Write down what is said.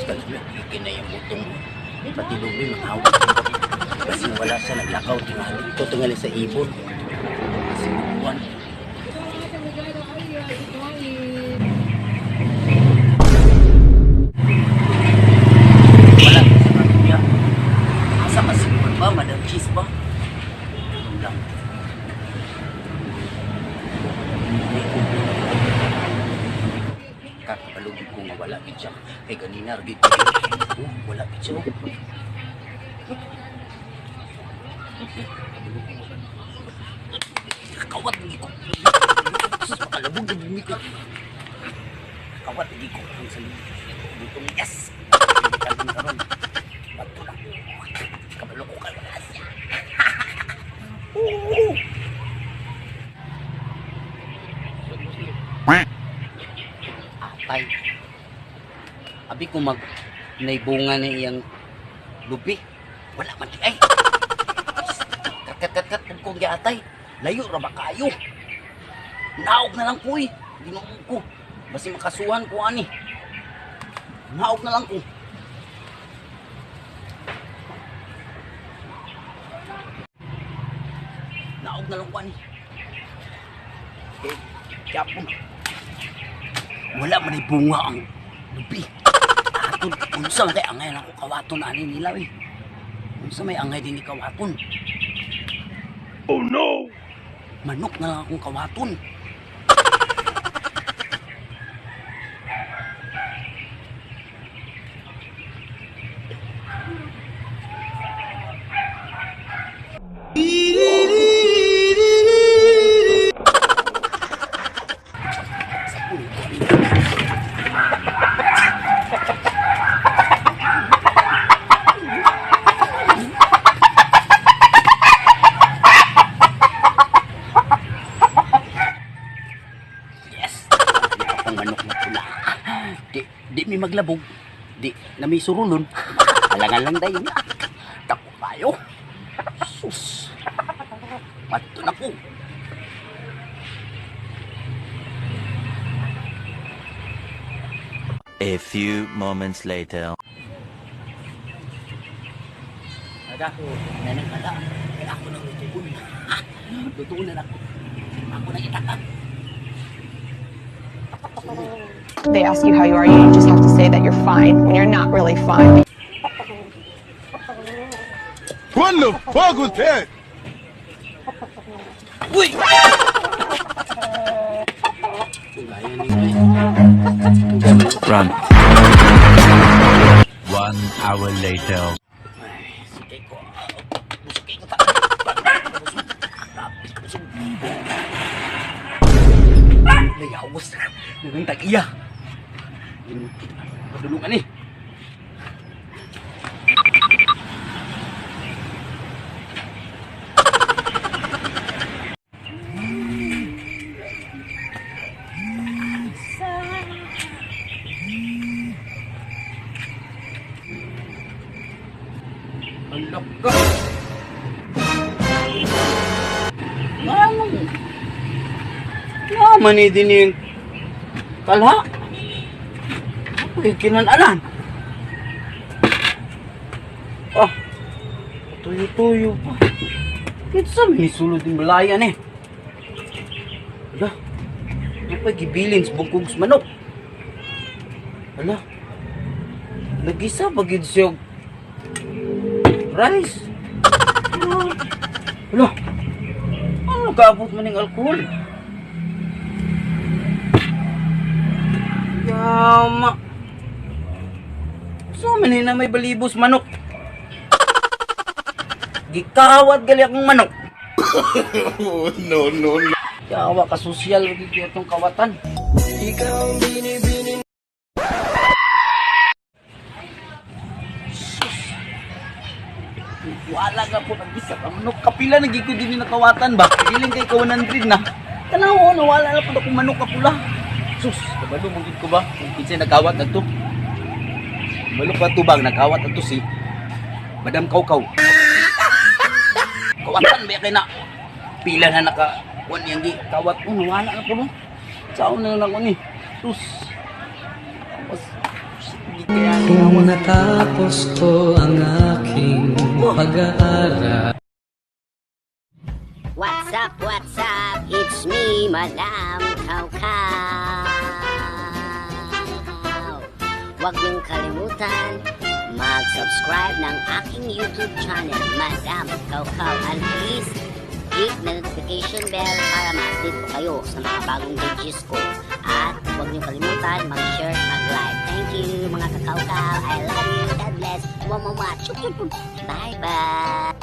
Kalami, na yung butong. Pati lubi, manghawak. Kasi wala siya naglakaw. Tingali ito, tingali sa ibon. Kasi buwan. Wala sa kanya. Asa kasi buwan ba? Madam Cheese ba? Ano lang. Kakabalugin ko nga wala gid siya. Kay ganina ra gid ko. Oh, wala gid siya. Kawat gid ko. Sus, makalabog gid ni ko. Kawat gid ko ang sa butong yes. Karon karon. Bato lang. Kabalo ko kay wala siya. Oo. Atay. Abi ko mag naibunga na iyang lubi. Wala man di ay. Kat kat kat kat kong giatay. Layo ra ba kayo? Naog na lang ko eh. Ginoo ko. Basi makasuhan ko ani. Naog na lang ko. Naog na lang ko ani. Okay, yapon. Wala man ay bunga ang lubi. Aton, unsa man kay angay lang ko kawaton ani nila eh. Unsa may angay din ni kawaton? Oh no! Manok na lang akong kawaton. Sa puno. Yes! Ang manok na pula. Di, di mi maglabog. Di na may surulon. Alangan lang dayon. Tako tayo. Sus. Pato na po. A few moments later. Aga, nanang kala. Kaya ako nang lutuon. Lutuon na lang. Ako nang itakan. They ask you how you are, you just have to say that you're fine when you're not really fine. What the fuck was that? Uy! Run. 1 hour later. Ay, sige ko. Busog ko ta. Busog. Grabe ka busog. Nayawas. Nanang tag-iya. Padulungan eh. Alok ka. Ano? Naman eh din yung kalha. Ako yung kinanalan. Ah, tuyo-tuyo pa. Dito sa minisulod yung balayan eh. Ala, ano pa gibilin sa bungkong sa manok? Ala, nag-isa ba gid siya og rice? Ala, ano kaabot man ng alkohol? Yama. So, man na may balibos manok. Gikawat gali akong manok. Oh no no no! Yawa ka sosyal gid itong kawatan. Sus. Wala ka po nag isa ka manok. Kapila na gid ko din ni nakawatan ba? Giling kay ka 100 na. Tanaw na wala na po akong manok kapula. Sus, kabalo mo gid ko ba? Kung kinsay nagkawat adto. Kabalo pa tubag nagkawat adto si Madam Kaukaw. Kawatan ba kay na? Pila na naka kuan yang gi kawat ko wala na po no. Sao na lang ko ni. Sus. Tapos Kung natapos ko ang aking pag-aaral. What's up, what's up? It's me, Madam Kaukaw. Huwag niyong kalimutan mag-subscribe ng aking YouTube channel, Madam Kaukaw. And please, click the notification bell para ma-update po kayo sa mga bagong videos ko. At huwag niyong kalimutan mag-share, mag-like. Thank you, mga kakaukaw. I love you. God bless. Mwah, mwah, mwah. Chup, chup, chup. Bye-bye.